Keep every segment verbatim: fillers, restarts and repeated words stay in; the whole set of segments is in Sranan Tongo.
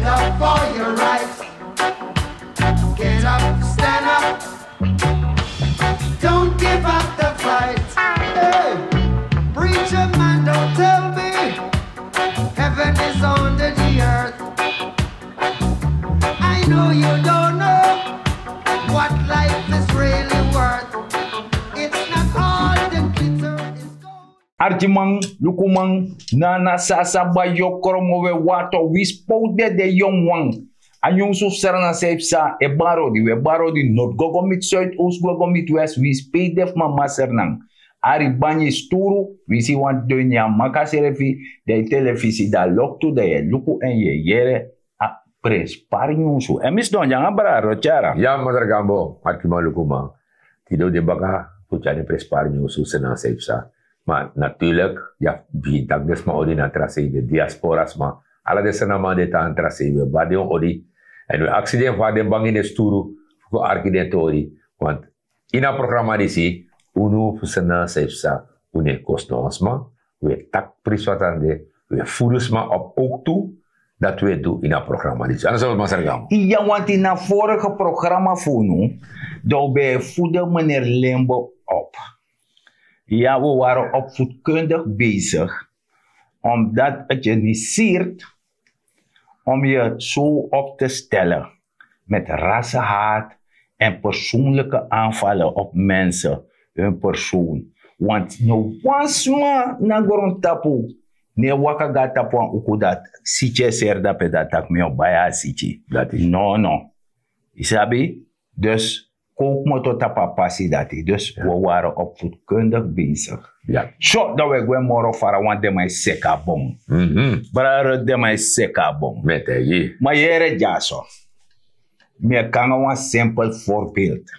Up for your right. Get up, stand up. Don't give up the fight. Hey, preacher man, don't tell me heaven is under the earth. I know you don't know what life is really worth. It's not all the glitter is gold. Arkiman, lukuman, nana sasa bayokro mo we wato wi spowde de yonwan. A nyunsu fu Sranan san yu psa e baro di we baro di nord gogo miti suid oost gogo miti west wi spei de fu mama Sranan. Ari banyi sturu wi si wan doni a maka srefi. Dan yu telefisi dan loktu dan yu e luku èn yu e yere a prenspari nyunsu èn mi sidon di nanga brada Rotyara. Ya masra Gambo, arkiman, lukuman. Tide un de baka fu tyari den prenspari nyunsu Sranan san yu psa. Ma natuurlik ya bigin taki den sma odi na tra sei de diaspora sma. Ala den Sranan man de tan tra sei we bari den odi. Èn we aksi den fu hari den bangi den sturu fu kon arki den tori. Want ini a programa disi unu fu Sranan san yu psa, un no e kosi no wan sma. Un e taki prisi fu a sani de. Un e fudu sma op ook tu. Dati un e du ini a programa disi. Anu san masra Gambo. Iya, want ini a vorige programa fu unu dan un ben e fudu meneer Limbo op. Ya, we waren opvoedkundig bezig, omdat het je niet siert om je zo op te stellen met rassenhaat en persoonlijke aanvallen op mensen, hun persoon. Want no wan sma na grontapu no e waka go na tapu wan uku dati sityi e seri dape dati taki mi o bai a sityi. Dati no no. Yu sabi? Dus kookmoto tapu a pasi dati. Dus we waren opvoedkundig bezig. So dan we gwe moro fara wan den man e seka bon. Brada, den man e seka bon. Ma yere dyaso, mi e kon nanga wan simpel voorbeeld.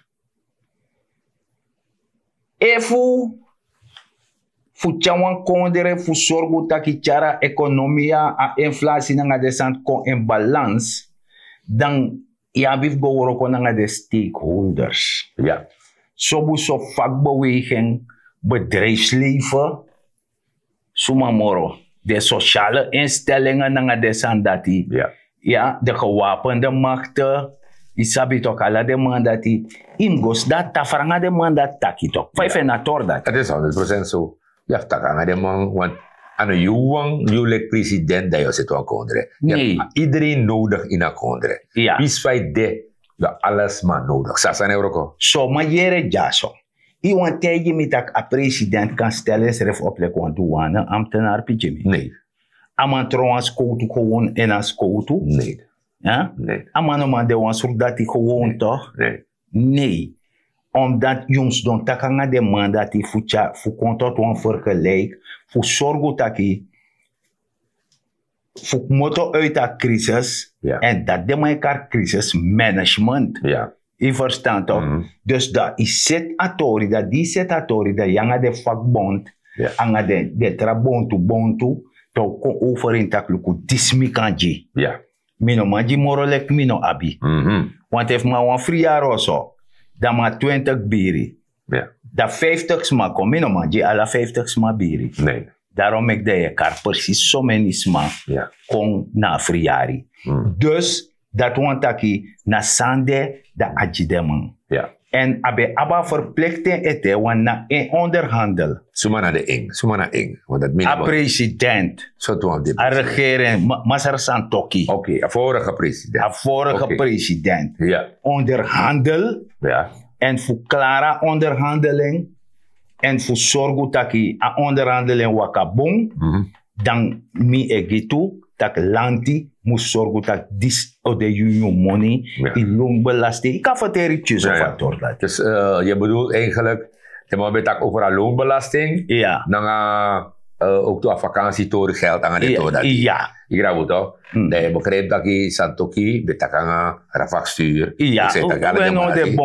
Efu fu tyari wan kondre fu sorgu taki tyari a ekonomia, a inflasi nanga den sani kon in balans, dan yu abi fu go wroko nanga den stakeholders. Sobunso vakbeweging, bedrijfsleven, suma moro, den sociale instellingen nanga den sani dati. Ya, den gewapende makte. Yu sabi toki ala den man dati. Yu mus go sidon na tafra nanga den man dati taki toki fa yu feni a tori dati. Dati is honderd procent so. Yu abi fu taki nanga den man want a no yu wan yu leki president dan yu o seti wan kondre. Yu abi idereen nodig ini a kondre. Pisi fa yu de, yu abi ala sma nodig. Sasa na yu wroko. So man yere dyaso. Yu wani taigi mi tak' a president kan stel ensrefi op leki wan duwane ambtenari pikin mi? Nei. A man tron wan skowtu gewon ini a skowtu? Nei. A man no man de wan srudati gewon tok'? Nei. Omdat yu mus don taki nanga den man dati fu tyari fu kon tot wan fergelijk fu sorgu taki fu kmoto uiti a krisis. Èn dati den man e kari krisis management. Yu ferstan tok'? Dus dan yu seti a tori dan di yu seti a tori dan yu nanga den vakbond nanga den tra bontu bontu dan un kon overeen tak' luku disi mi kan gi. Mi no man gi moro leki mi no abi. Want efu mi na wan fri yari oso dan mi na twintig biri. Dan vijftig sma kon mi no man gi ala vijftig sma biri. Darom meki dan yu e kari presis someni sma kon na a fri yari. Dus dati wani taki na san de dan a gi den man. Èn a ben abi a verplikting ete wani na en onderhandel. Suma na den en suma na en? A president, a regering, masra Santoki. A vorige president onderhandel èn fu klari a onderhandeling èn fu sorgu taki a onderhandeling waka bun. Dan mi e gi tu tak' lanti mus sorgu tak' disi o de yu nyun moni. Yu loonbelasting yu kan ferteri yu tyusu fu a tori dati. Dus yu e bedoel eigenlik den man ben taki over a loonbelasting nanga ook tu a vakansi tori geld nanga den tori dati. Yu grabu tok'? Dan yu begrijpi taki Santoki ben taki nanga rafakstuur. Yu sabi taki ala den man dati den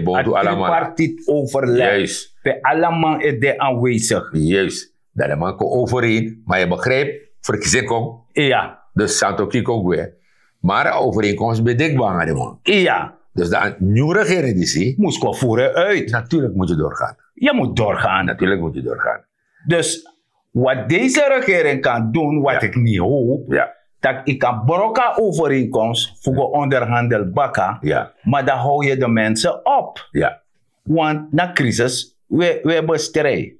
bontu ala man. Partitoverleg pe ala man e de anwezig. Dan den man kon overeen ma yu begrijpi verkiezing kon. Dus Santoki kon gwe. Maar a overeenkomst ben dikba nanga den man. Dus dan nyun regering disi mus kon voer uit. Natuurlik mus yu doorgaan. Yu mus doorgaan. Natuurlik mus yu doorgaan. Dus wat deze regering kan doen wat ik niet hoop, tak' yu kan broko a overeenkomst fu go onderhandel baka. Ma dan how yu de mensen op. Want na crisis we we bestrij.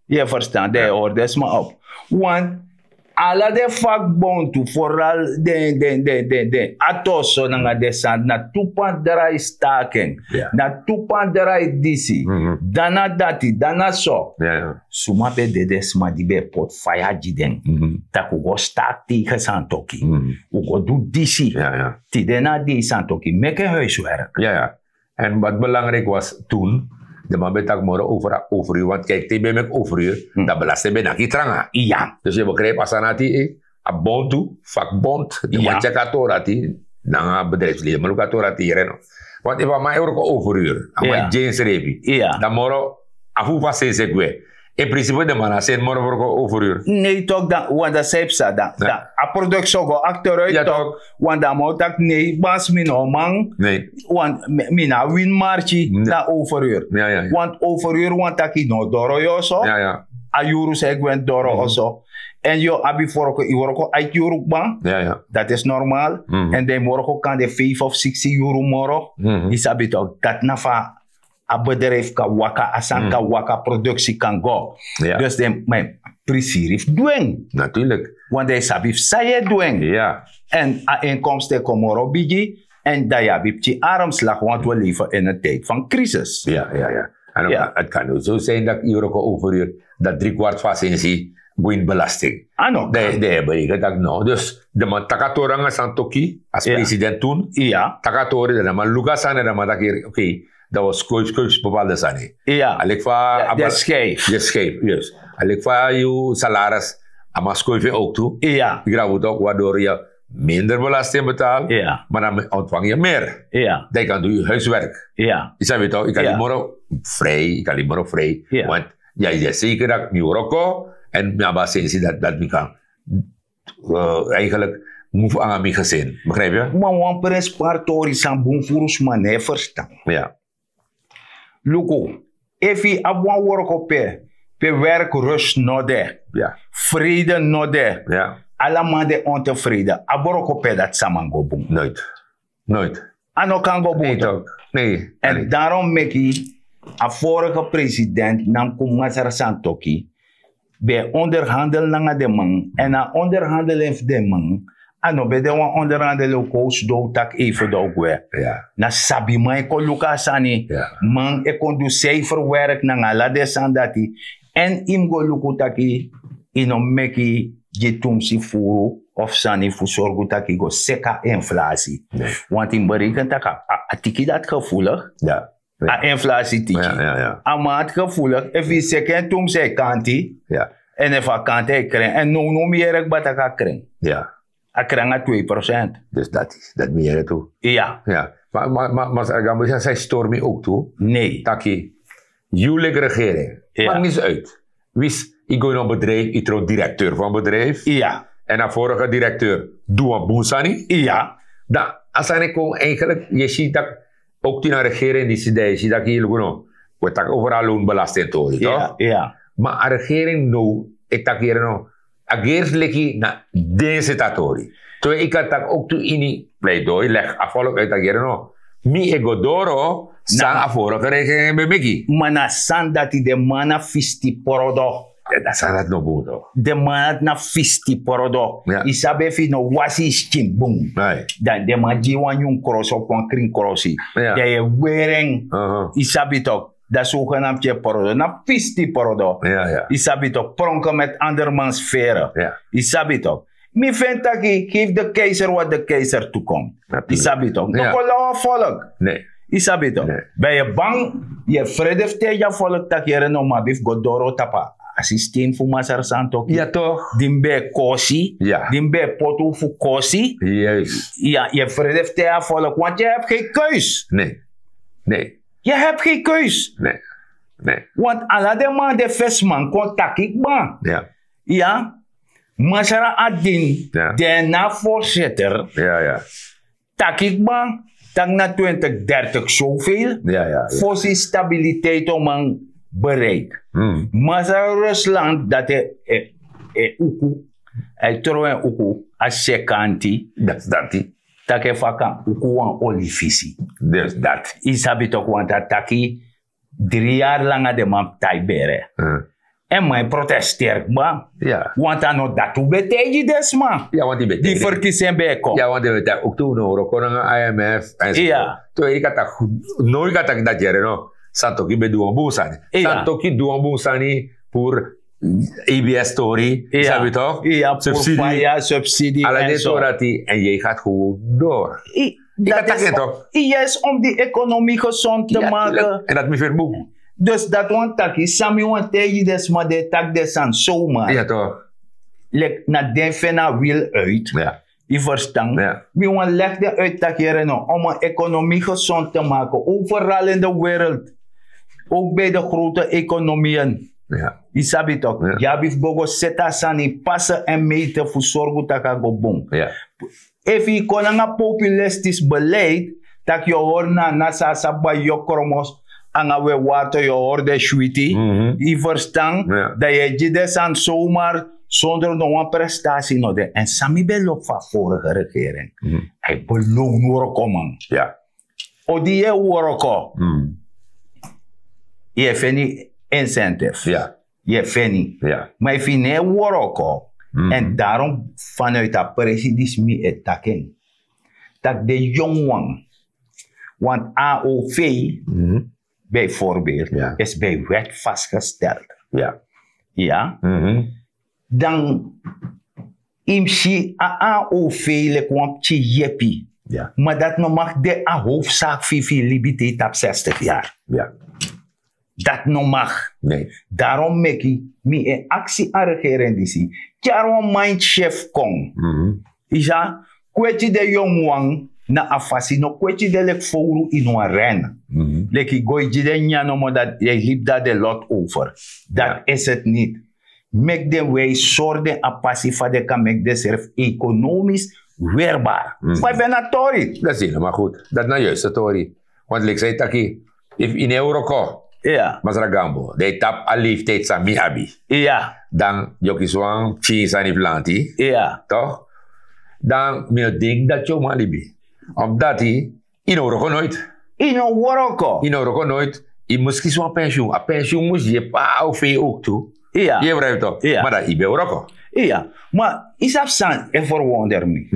Yu e verstan dan yu hori den sma op. Want ala den vakbontu foral den den den den den atoso nanga den sani na tu pan drai staking. Na tu pan drai disi. Dan na dati dan na so. Suma ben de den sma di ben e poti faya gi den tak' un go staki tegen santoki. Un go du disi. Tide na dei santoki meki en huiswerk. Èn wat belangrijk was toen, de man ben taki moro over a overuur want kijk te yu ben meki overuur, dan belasting ben naki tranga. Dus yu begrijp a sani ati a bond tu vakbond de man tyeki a tori ati. Nanga bedrijfsleden man luku a tori ati yere no. Want efu a man e wroko overuur a man e gi en srefi, dan moro a fu fu a sensi e gwe. In principe de man na seni moro wroko overuur. Nee tok dan want dan san yu psa dan a product so go akteruit tok. Want dan a man o taki nee bans mi no man. Want mi na a win marki na overuur. Want overuur wan taki no doro yu oso. A yuru san e gwe en doro oso. Èn yu o abi fu wroko yu wroko aiti yuru kba. Dati is normal. Èn dan yu mus wroko kan de feifi of siksi yuru moro. Yu sabi tok dati na fa a bedrijfu kan waka a sani kan waka produksi kan go. Dus den man e prisiri fu du en. Naturlik. Want dan yu sabi fu san yu e du en. Èn a inkomsten e kon moro bigi. Èn dan yu abi pikin armslagi want wi lefi ini en tijdi fan krisis. Ya ya ya. Èn a kan no so sin dati yu wroko overyur dati dri kwart fu a sensi go ini belasting. A no kan. Dan yu e bereiken dati no dus den man taki a tori nanga santoki. Asi president tun. Taki a tori dan den man luku a sani dan den man taki yere oke. Dan wi o skuif skuif bepalde sani. A leki fa a bar yu e skuif. A leki fa yu salaris a man skuif en owk tu. Yu grabu tok wadoro yu abi minder belasting betaal. Ma dan mi ontfang yu mer. Dan yu kan du yu huiswerk. Yu sabi tok yu kan libi moro. Fri yu kan libi moro fri. Want ya yu de seker dati mi wroko èn mi abi a sensi dati mi kan eigenlik move nanga mi gesin. Begrijp yu? Ma wan prenspari tori san bun furu sma no e ferstan. Luku, efu yu abi wan wroko pe pe werkrus no de, frede no de, ala man de ontefrede, a wroko pe dati san man go bun? Noit. A no kan go bun tok. Èn darom meki a vorige president nanku masra santoki ben e onderhandel nanga den man èn a onderhandel en fu den man. A no ben de wan onderhandel owkowsi dow taki even dow gwe. Na sabiman e kon luku a sani. Man e kon du seiferwerk nanga ala den sani dati. Èn yu mus go luku taki yu no meki gi tumsi furu of sani fu sorgu taki yu go seki a inflasi. Want yu mus bereiken taki a tiki dati gevoelig. A inflasi tiki. A man ati gevoelig efu yu seki en tumsi a e kanti. Èn efu a kanti a e kren èn nownow mi yere kba tak' a kren. A kren a twee prosent. Dus dati dati mi yere tu. Iya. Ma ma ma ma saragambo san yu stori mi owk tu. Nei taki yu leki regering. Maki nisi uit wins yu go ini wan bedrijf yu tron direkteur fu wan bedrijf. Iya. Èn a vorige direkteur du wan bun sani. Iya. Dan a sani kon eigenlik yu e si tak' owk tu ini a regering disi dan yu e si tak' yu luku no? We taki over a loon belasting tori tok. Ma a regering now e taki yere no? A gersi leki na den seti a tori. Te yu kan taki owk tu ini pleidoi legi a volk uit a yere no? Mi e go doro san a vorige regering ben meki. Ma na sani dati den man na fisti porodo. A sani dati no bun tok. Den man dati na fisti porodo. Yu sabi efu yu no wasi yu skin bun, dan den man gi yu wan nyun krosi of wan krin krosi. Dan yu e weri en. Yu sabi tok. Dati sogenamti e porodo na fisti porodo. Yu sabi tok pronken met andermans fere. Yu sabi tok. Mi feni taki gefi de keiser wat de keiser tukom. Yu sabi tok no kon law a volk. Yu sabi tok. Bai yu e bang. Yu e frede fu taigi a volk tak' yere no man abi fu go doro tapu a sistem fu masra santoki. Di mi ben e kosi. Di mi ben e poti un fu kosi. Yu e frede fu taigi a volk want yu habi gen keus. Yu habi gen keus. Want ala den man de fesi man kon taki kba. Iya. Masra adin, den na voorzitter. Taki kba tak' na twintig dertig soveel. Fosi stabiliteit o man bereik. Masra rusland dati e uku. A e tron en uku. a sekanti. Dati dati. Taki efu a kan uku wan olifisi. Dus dati. Yu sabi toki wanta taki dri yari langa den man mus tai bere. Èn man e protesteri kba. Wanta no dati un ben taigi den sma. Di ferkisi en ben e kon. Wanti ben taki oktu un no wroko nanga imf. Tori yu kan taki no yu kan taki dati yere no. Santoki ben du wan bun sani. Santoki du wan bun sani puru. Abs tori, sabi tok? Subsidi. Subsidi ala den tori dati en yu gati gewoon dori. Yu kan taki en tok? Yes, om di ekonomi gezond te maken. En dati mi ferbuku. Dus dati wani taki san mi wani taigi den sma di e taki den sani somar. Leki na den feni a wil uit. Yu ferstan? Mi wani legi den uit taki yere no om en ekonomi gezond te maken overal in de wereld. Ook bij de grote ekonomien. Yu sabi tok? Yu abi fu go go seti a sani pase en mete fu sorgu tak' a go bun. Efu yu kon nanga populistisch beleid, tak' yu o hori na a nasi a sabi bai yu o kromos nanga we wato yu o hori den switi. Yu ferstan? Dan yu e gi den sani somar, sondro no wan prestasi no de. Èn san mi ben lobi fu a vorige regering, a e belownu wrokoman. Odi yu e wroko, yu e feni incentive. Yu e feni. Ma efu yu no e wroko, èn darom vanuiti a presi disi mi e taki en, tak' den yongu wan, want a o v, bijvoorbeeld, is bij wet vastgesteld. Ya, dan yu mus si a a o v leki wan pikin yepi. Ma dati no mag de a hoofdzaak fu yu fu yu libi te yu tapu zestig yari. Dati no mag. Darom meki mi e aksi a regering disi, tyari wan mind shift kon. Yu sa kweti den yongu wan na a fasi no kweti den leki fowru ini wan ren. Leki yu go yu gi den nyanyan nomo dati yu e libi dati den lot over. Dati isi eti niti. Meki den wijs sori den a pasi fa den kan meki densrefi ekonomis werbar. Fa yu ben na tori. Dati si no ma gud. Dati na yuiste tori. Want leki san yu taki, efu yu no e wroko, masra gambo, dan yu tapu a leeftijd san mi abi, dan yu o kisi wan pikin sani fu lanti. Tok? Dan mi no denki dati yu o man libi. Omdati yu no wroko noiti. Yu no wroko. Yu no wroko noiti. Yu mus kisi wan pensiun. A pensiun mus yepi a o v ook tu. Yu e wroko tok? Ma dan yu ben wroko. Ma yu sabi san e ferwonder mi?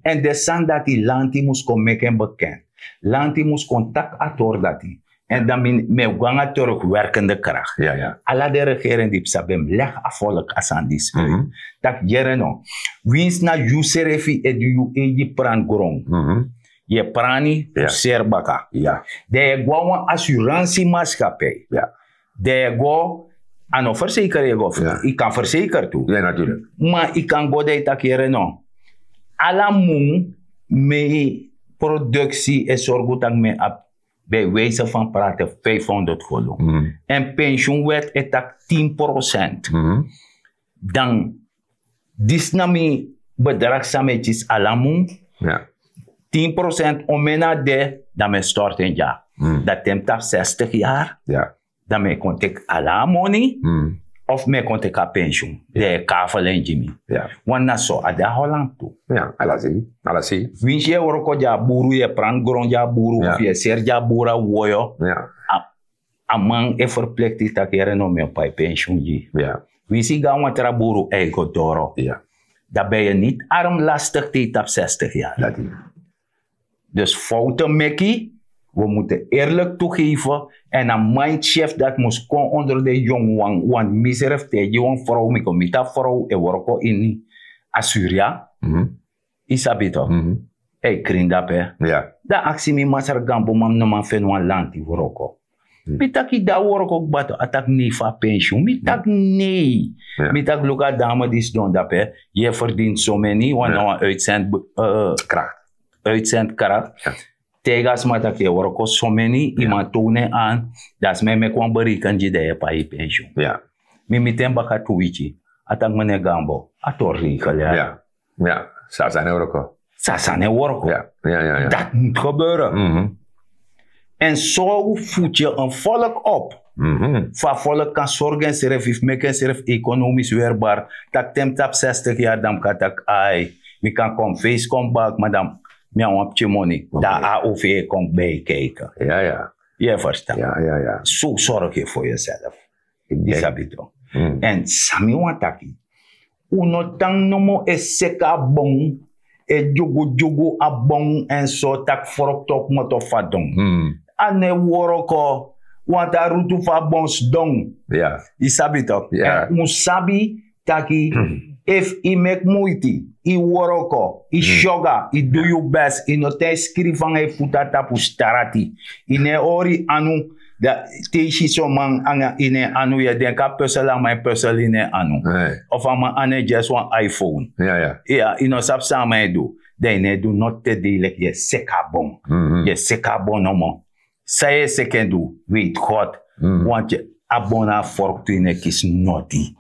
Èn den sani dati lanti mus kon meki en bekend. Lanti mus kon taki a tori dati. Èn dan mi e go nanga terugwerkende krak. Ala den regering di psa ben mus legi a volk a sani disi. Tak' yere no, winsi na yu srefi e du yu eigi pran gron. Yu e prani fu seri baka. Dan yu e go na wan asuransi maskapei. Dan yu e go, a no ferseker yu e go fu yu kan ferseker tu. Ma yu kan go dan yu taki yere no, ala mun mi produksi e sorgu tak' mi abi, bij wijse van praten vijfhonderd gulden. En pensioenwet e taki tin procent. Dan disi na mi bedrag san mi e kisi ala mun. Tin procent o mi na de, dan mi e storti en dya. Dan te mi tapu zestig yari, dan mi e kon teki ala a moni. Of mi e kon teki a pensioen, dan yu e kafel en gi mi. Want na so a de a holland tu. Ala sei. Winsi yu e wroko gi a buru, yu e prani gron gi a buru, of yu e seri gi a buru a woyo, a man e ferplikti tak' yere no mi o pai pensioen gi yu. Winsi yu go na wan tra buru èn yu go doro, dan ben yu niti arm lastik te yu tapu zestig yari. Dus fouten meki, we mutu eerlik tugefen. Èn a mind shift dati mus kon onder den yongu wan. Want mi srefi te yu gi wan frow, mi kon miti a frow e wroko ini a suria. Yu sabi tok? Èn yu krin dape. Dan aksi mi masra gambo, ma mi no man feni wan lanti wroko. Mi taki yu de a wroko kba tu? A taki nei, fu a pensioen. Mi taki nei. Mi taki luku a dame di sidon dape, yu e ferdini someni wan na wan uitzend, krak. Uitzend krak. Taigi a sma tak' yu e wroko someni, yu man townu en an. Dan a sma e meki wan bereken gi dan yu e pai yu pensioen. Mi miti en baka tu wiki. A taki meneer gambo, a tori regel ya. Sasa ne wroko. Sasa ne wroko. Dati mus gebeuren. Èn so futu yu en volk op, fu a volk kan sorgu ensrefi fu meki ensrefi ekonomis werbar. Tak' te mi tapu zestig yari dan mi kan taki ai, Mi kan kon feisi kon bak, madam, mi na wan pikin moni. Dan a ofi e kon bikijken. Yu e ferstan? So sorg yu for yuself. Yu sabi to. Èn san mi wani taki, un no tan nomo e seki a bon, e dyugudyugu a bon èn so taki froktu o kmoto fu a don. A no e wroko. Wanta rutu fu a bon sidon. Yu sabi to. Èn un sabi taki, efu yu meki muiti, yu wroko, yu syoga, yu du yu besi, yu no tan e skrifi nanga yu futu na tapu strati. Yu no e hori yu anu. Te yu si son man nanga ini en anu, yu e denki a pösel a man e pösel ini en anu. Of a man anu e dyesi wan iPhone. Yu no sabi san a man e du. Dan yu no e du noti te dei leki yu e seki a bon. Yu e seki a bon nomo. San yu e seki en du, weet God. Wanti a bon na a froktu, yu no e kisi noti.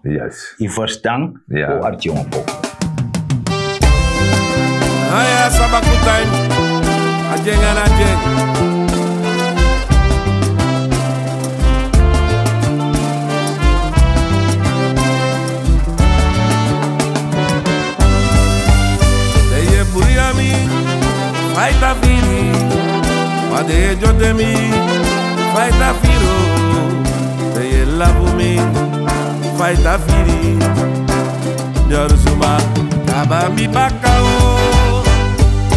Yu ferstan? O arki wan poku. Aya, sabaku time. A dyeng, a dyeng. Te yu e buri a mi, fa yu ta firi. Ma te yu e dyote mi, fa yu ta firi o. Te yu e lafu mi, fa yu ta firi. Dyoru suma kaba mi baka o.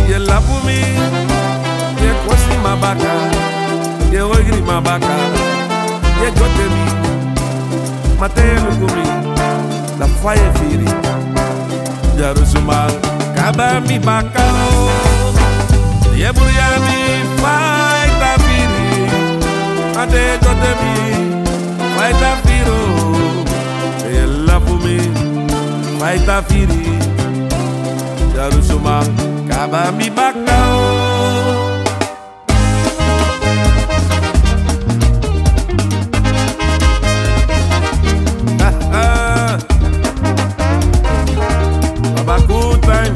Yu e lafu mi, yu e kosi mi a baka, yu e oigri mi a baka, yu e dyote mi. Ma te yu e luku mi, na fa yu e firi. Dyoru suma kaba mi baka o. Yu e buri a mi, fa yu ta firi. Ma te yu e dyote mi, fa yu ta firi o. Te yu e lafu mi, fa yu ta firi. Dyoru suma kaba mi baka o. Baba, good time.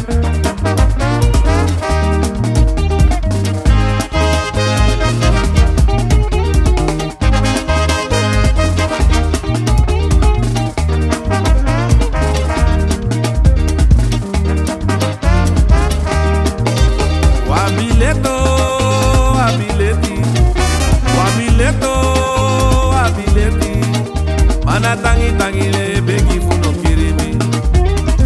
Wabi leti o, wabi leti. Wabi leti o, wabi leti. Mana tangi tangi mi e begi fu no kiri mi.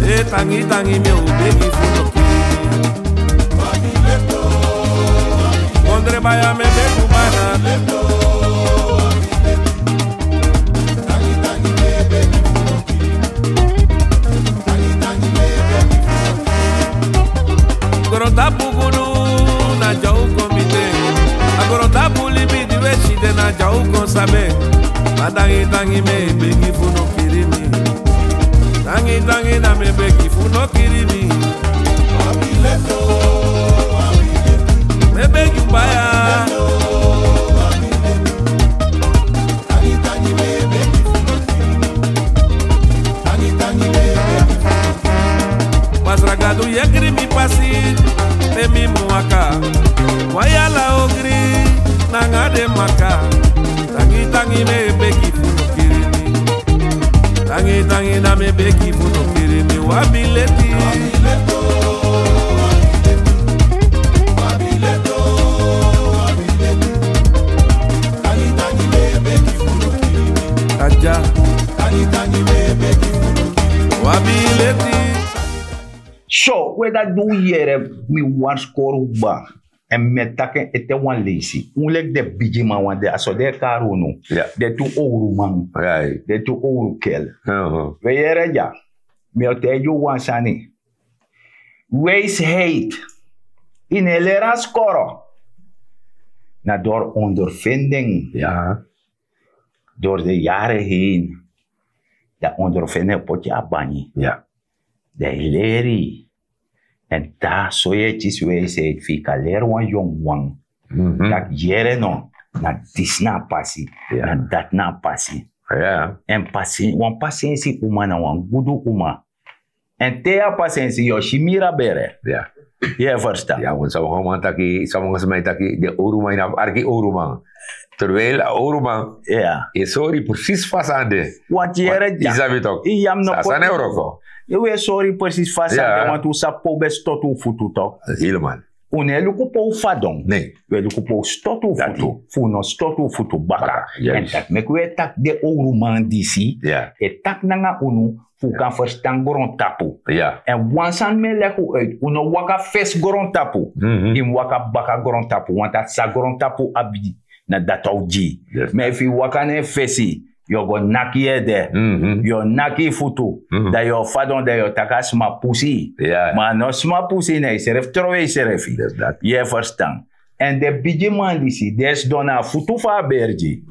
E tangi tangi mi e begi fu no kiri mi. Kondre baya mi e begi mana. Grontapu gudu na dya u kon miti en. A grontapu libi di we si de na dya u kon sabi en. Ma tangi tangi mi e begi fu no kiri mi. Tangi tangi na mi e begi fu no kiri mi. Mi e begi baya. Masra Gadu, yekri mi pasi, ne mi mu waka. Wai ala ogri nanga den maka. Tangi tangi mi e begi fu no kiri mi. Tangi tangi na mi e begi fu no kiri mi. Wabi leti. Aja. Wabi leti. So we dati di un yere, mi wani skori un kba. Èn mi e taki en ete wan leisi. Un leki den bigiman wan de, a so den e kari unu. Den tu owruman. Den tu owrukel. We yere dya. Mi o taigi un wan sani. Wijsheid. Yu no e leri a skoro. Na dori ondervinding. Door de yari heen. Dan ondervinding poti a banyi. Dan yu leri. Èn dan so yu e kisi wijsheid fu yu kan leri wan yongu wan. Taki yere no, na disi na a pasi, na dati na a pasi. Èn pasi, wan pasensi uma na wan gudu uma. Èn te yu a pasensi yu o si mira bere. Yu e ferstan? Ya, want sommige man taki, sommige sma e taki den owru man, yu no abi arki owru man. Terwijl a owru man e sori precies fa sani de. Want yere dya, yu sabi tok'. Yu yam no, a sani e wroko. Yu e sori precies fa sani de, want un sabi pe un ben stoti un futu tok'. Helemaal. Un no e luku pe un fadon. Nee. Un e luku pe un stoti un futu. Fu un no stoti un futu baka. Èn dati meki un e taki den owru man disi e taki nanga unu fu un kan ferstan grontapu. Èn wan sani mi e legi un uit, un no waka fesi grontapu. Yu mus waka baka grontapu, want a san grontapu abi, na dati a o gi. Ma efu yu waka na en fesi, yu o go naki yu ede. Yu o naki yu futu. Dan yu o fadon, dan yu o taki a sma pusi. Ma a no sma pusi, na yusrefi trowe yusrefi. Yu e ferstan? Èn den bigi man disi, den sidon na a futu fu a bergi.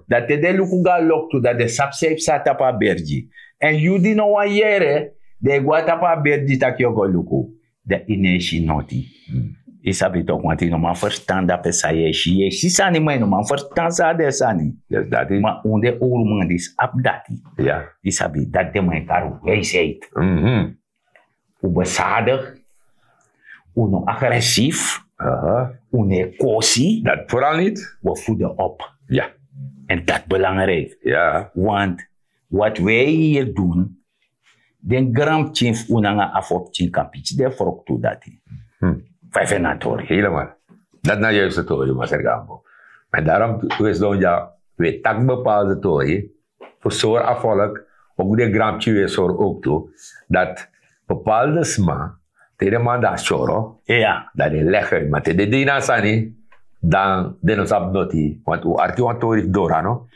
Dan te den luku go na loktu, dan den sabi san e psa tapu a bergi. Èn yu di no wani yere, den e go na tapu a bergi taki yu o go luku. Dan yu no e si noti. Yu sabi tok', want yu no man ferstan dape san yu e si. Yu e si sani, ma yu no man ferstan san na den sani. Ma un den owru man disi abi dati. Yu sabi, dati den man e kari wijsheid. Un beschadig, un no agressief, un no e kosi. Dat vooral niet. We voeden op. Ja. En dat belangrijk. Ja. Want wat wij hier doen, den granpikin fu un nanga afo pikin kan piki den froktu dati. Fa yu feni a tori? Helemaal. Dat na juiste tori, Master Gambo. En daarom, we sidon dya, we taki bepaalde tori, fu sori a volk, ook den granpikin, we sori ook tu, dat bepaalde sma, te den man dati tyoro, dan den leg uit. Ma te den de ini a sani, dan den no sabi noti. Want un arki wan tori fu Dora, no?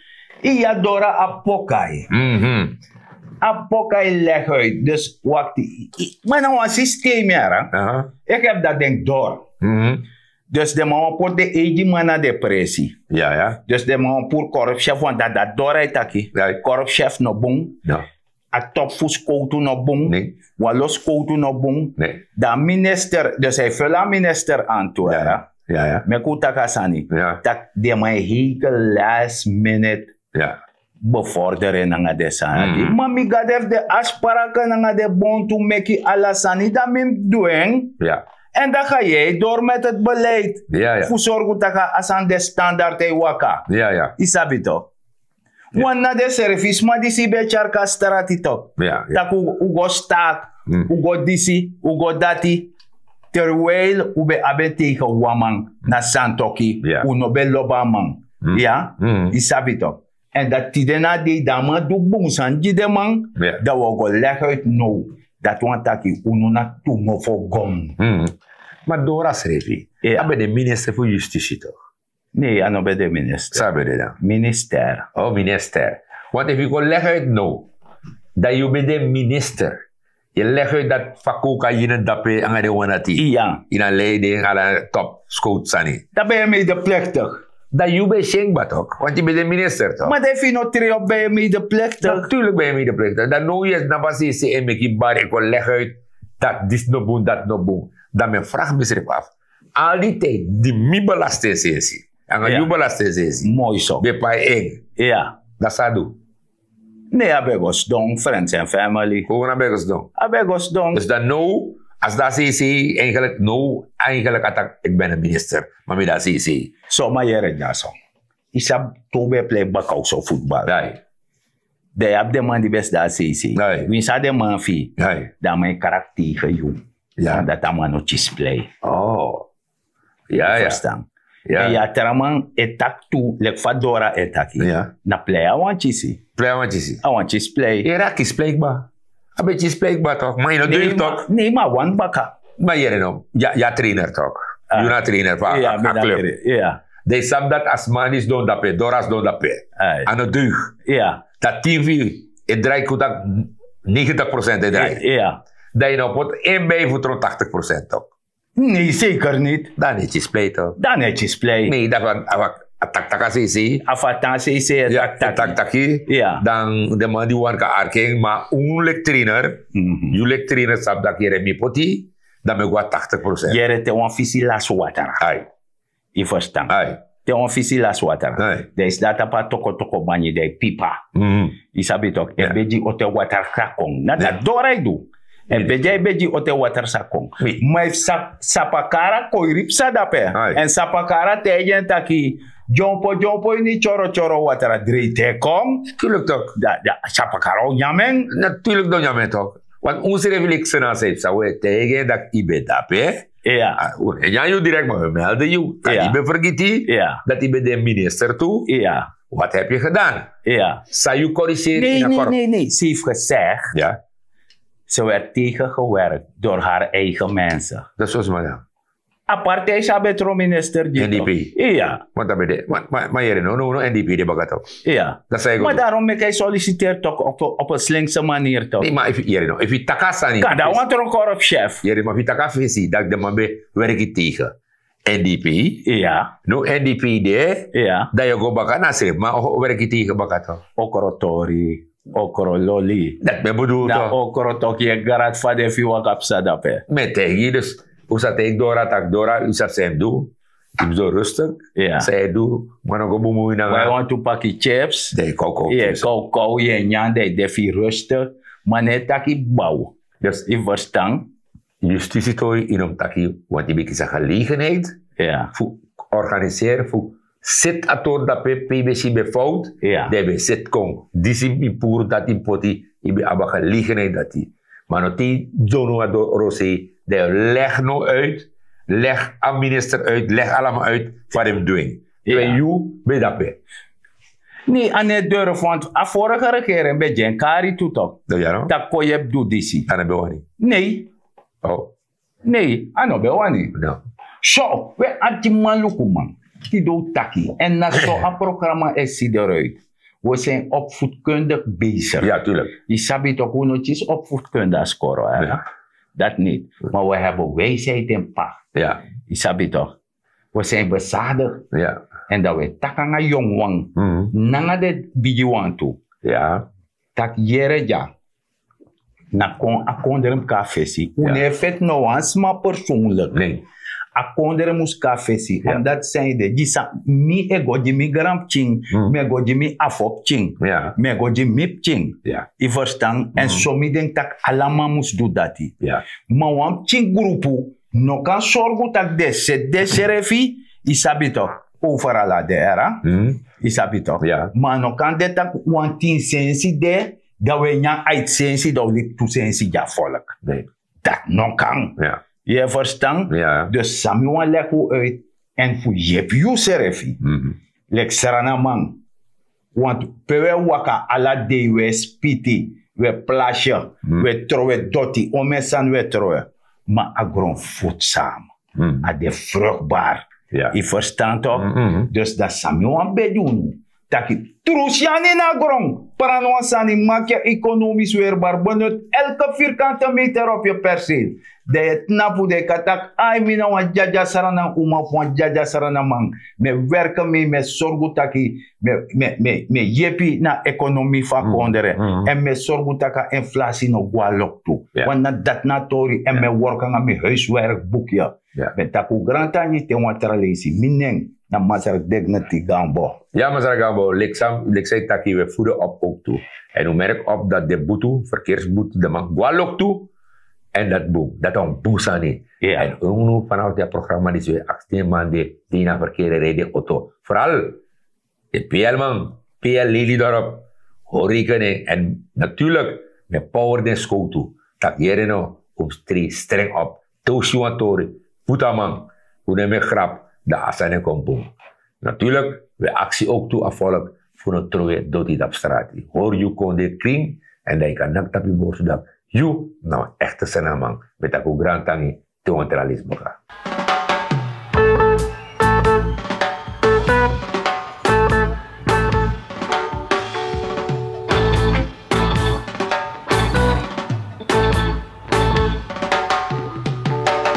Iya, Dora, a pokai. A pokai leg uit. Dus wakti, ma na wan systeem yara. Ik heb dat ding door. Dus den man wani poti den eigi man na depresi. Dus den man wani puru korpschef, want dati, dati Dora e taki. Korpschef no bun. A top fu skowtu no bun. Wan lo skowtu no bun. Dan a minister, dus hij vul a minister aan tu, yara. Meki un taki a sani. Tak' den man e hekel last minute bevordering nanga den sani. Ma mi gado, efu den afspraken nanga den bontu meki ala sani, dan mi mus du en. En dan ga jij door met het beleid. Fu sorgu tak' a sani de standaard e waka. Yu sabi tok'. Want na den servisma disi ben e tyari kon na strati tok'. Tak' un go staak, un go disi, un go dati. Terwijl un ben abi en tegen wan man, na santoki, un no ben lobi a man. Ya, yu sabi tok'. Èn dati tide na a dei, dan a man du bun sani gi den man, dan wi o go leg uit now. Dati wani taki unu na tu mofo gon. Ma Dora srefi, a ben de minister fu justisi tok'? Nee, a no ben de minister. San a ben de dan? Minister. Oh, minister. Want efu yu go leg uit now, dan yu ben de minister. Yu leg uit dati fa koka yu na dape nanga den wan dati. Iya. Yu na leiding ala top skowtu sani. Dan ben yu medeplichtig. Dan yu ben e si en kba tok', want yu ben de minister tok'. Ma dan efu yu no trei op, ben yu medeplichtig. Natuurlijk ben yu medeplichtig. Dan now yu e tnapu a sese en meki bari, e kon leg uit dati disi no bun, dati no bun. Dan mi e vraag misrefi af. Al die tijd di mi belastingsensi, nanga yu belastingsensi, moi so, ben e pai en. Iya. Dan san a du? Nee, a ben go sidon, friends en family. Kon a ben go sidon? A ben go sidon. Dus dan now, a srefi sese eigenlijk now, eigenlijk a taki: ik ben een minister, ma mi de sese. So, ma yere dya so. Yu sabi, te un ben e plei baka, un so futbal. Dan yu abi den man di ben sidon a sese. Winsi a de man fu yu, dan a man e krakti tegen yu. Omdat a man no kisi plei. Oh. Ya, ya. Verstaan? Ya. En yu a tra man e taki tu, leki fa Dora e taki. Ya. Na plei a wani kisi. Plei a wani kisi. A wani kisi plei. Yu e kisi plei kba. A ben kisi plei kba tok', ma yu no du yu tok'. Nee, ma a wani baka. Ma yere no, yu a trainer tok'. Yu na trainer fu a club. Dan yu sabi dati a sma di sidon dape, Dora sidon dape, a no du yu. Ya. Dati team fu yu e drai, kon taki negentig procent e drai. Ya. Dan yu no poti en bij fu tron tachtig procent tok'. Nee, zeker niet. Dan no e kisi plei tok'. Dan no e kisi plei. Nee, dan a taki taki a sese. A taki taki a sese, a taki taki. Ya. Dan den man di wani kan arki en, ma un leki trainer, yu leki trainer sabi taki yere mi poti, dan mi e go na tachtig procent. Yere, te wan fisi lasi watra. Ai. Yu verstaan? Ai. Te wan fisi lasi watra. Ai. Dan yu sidon tapu a toko toko banyi, dan yu pipa. Yu sabi tok', en begi ote watra ga kon. Na dati Dora e du. En bedi a e bedi ote water sa kon. Ma efu sapakara koiri psa dape, en sapakara taigi en taki dyompo dyompo ini tyoro tyoro water a drei te kon. Sapakara o nyamen. Natuurlik don nyamen tok. Want un srefi leki sena sei psa we taigi en dati i ben dape. Ya. Un e nyan yu direkt ma we melde yu, kan i ben fergiti dati i ben de minister tu. Wat heb je gedaan? San yu korrigeer in a kor? Nee, nee, nee, ze heeft gezegd, ze werd tegengewerkt door haar eigen mensen. Dat is zoals maar. A partij sabi tron minister di. N D P. Iya. Want dan ben de ma yere no no no N D P de baka tok. Iya. Dat zei ik. Maar daarom meki hij solliciteert toch op een slinkse manier toch. Nee, maar efi yere no efi taka sani kan dan want er een korf chef. Yere maar efi taka fesi dat de man ben werki tegen N D P. Iya. No N D P de. Iya. Dan yu go baka na srefi maar werki tegen baka tok. Okrotori. Okro loli. Dat ben bedoel toch. Okro tok ye grat fa de fi waka psa dape. Me tegi dus. Usa tegi dora tak dora usa sem du. Im zo rustig. Sa e du. Mano go bumui nanga. Wan tu paki chips. De koko. Ye koko ye nyan de de fi rustig. Mane taki bau. Dus i verstan. Justisi tori inom taki want i ben kisi a gelegenheid. Fu organiseer fu sit a tori dape pe i ben si ben fout. Dan i ben sit kon disi mi puru dati mi poti. I ben abi a gelegenheid dati. Ma no te i donu a doro sei dan yu leg no uit. Leg a minister uit leg alama uit. Fa den mus dwing. Yu ben dape. Nee a no e durf want a vorige regering ben gi en kari tu tok. Tak' kon yu e mus du disi. A no ben wani. Nee. Nee a no ben wani. So we arti manlukuman. Di don taki èn na so a programa e si deruit. We zijn opvoedkundig bezig. Yu sabi tok' un no kisi opvoedkunde a skoro. Dat niti. Ma we hebben wijsheid in pak. Yu sabi tok'. We zijn bezadig. Èn dan we taki nanga yongu wan nanga den bigi wan tu. Tak' yere dya. Na kon a kondre mus kon na fesi un no e feti no wan sma persoonlik. A kondre mus kon na fesi omdati san yu de gi san mi e go gi mi granpikin, mi e go gi mi afo pikin, mi e go gi mi pikin. Yu ferstan? Èn so mi denki tak' ala man mus du dati. Ma wan pikin grupu no kan sorgu tak' den seti densrefi. Yu sabi tok'? Overal a de era. Yu sabi tok'? Ma a no kan de tak' wan tin sensi de dan wi e nyan aiti sensi dan wi liki tu sensi gi a folk. Dati no kan. Yu e ferstan? Dus san mi wani leki unu uit èn fu yepi yusrefi leki sranaman. Want pe wi e waka ala dei wi e spiti, wi e plasye, wi e trowe doti onmen sani wi e trowe. Ma a gron futu sama. A de frukbar. Yu ferstan tok'? Dus dan san mi wani begi unu taki tru si yani na gron. Pran wan sani maki yu ekonomis werbar benut elke virkante meter op yu perseel. Dan yu e tnapu dan yu kan taki ai mi na wan dyadya sranan uma fu wan dyadya sranaman. Mi e werke mi mi e sorgu taki mi e yepi na ekonomi fu a kondre. Èn mi e sorgu tak' a inflasi no go na loktu. Wan na dati na a tori èn mi e work nanga mi huiswerk bukye. Mi e taki un grantangi te wan tra leisi mi nen na masra dignity gambo. Ya masra gambo leki san yu taki wi e fudu op oktu. Èn un merk op dati den butu verkeersbutu den man go na loktu. Èn dati bun dati na wan bun sani. Èn unu fanafu di a programa disi wi e aksi den man di e pina verkeerde rei den oto foral den pl man, pl lelidorp, hori rekening èn natuurlik mi e power den skowtu. Tak' yere no un mus trei streng op. Te un si wan tori putu a man, un no e meki grap. Dan a sani e kon bun. Natuurlik wi e aksi ouk tu a volk fu no trowe doti tapu strati. Hori yu kondre krin èn dan yu kan naki tapu yu borsu daki yu na wan ekte sanaman. Mi e taki un grantangi. Te wan tra lesi baka.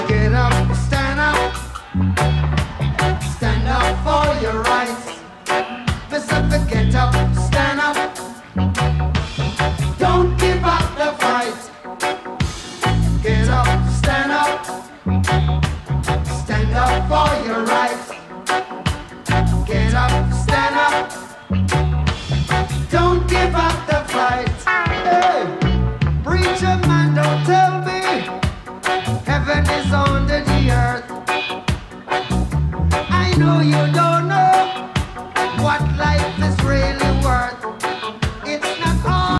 Get up, stand up, stand up for your rights. Mister, get up, stand up. Don't give up the fight. Get up, stand up. Stand up for your rights. Get up, stand up. Don't give up the fight. Hey, preacher man, don't tell You don't know what